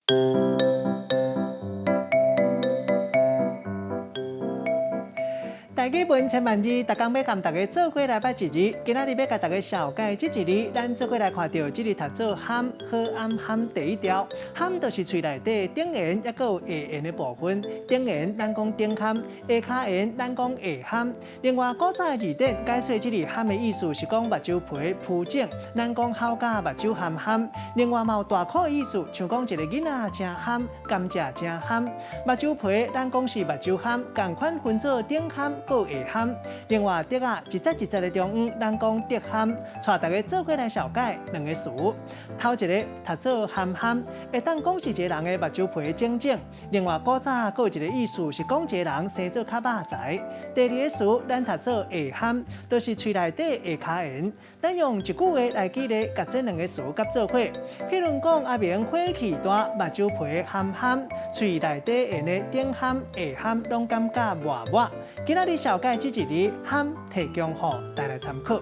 台語文千萬字，逐工欲共大家做伙來捌一字。今仔日欲共大家紹介這一字，咱做伙來看著這字讀做含，好暗含第一條，含就是喙內底頂緣抑閣有下緣的部分。頂緣咱講頂坎，下跤緣咱講下坎。另外，古早的字典解說這字含的意思是講目睭皮浮腫，咱講吼甲目睭含含。另外嘛有大箍的意思，像講一個囡仔誠憨，甘蔗誠憨。目睭皮咱講是目睭坎，仝款分做頂坎閣下坎。另外，竹仔一節一節的中央，咱講竹坎。帶大家做伙來紹介兩个詞。頭一个讀做含含，會當講是一个人的目睭皮腫腫。另外，古早閣有一个意思是講一个人生做較肉才。第二个詞咱讀做下坎，就是喙內底下跤緣。咱用一句話來舉例，共這兩个詞佮做伙。譬如講，阿明火氣大，目睭皮含含，喙內底緣的頂坎、下坎攏感覺熱熱。今仔日紹介這一字含，提供予大家參考。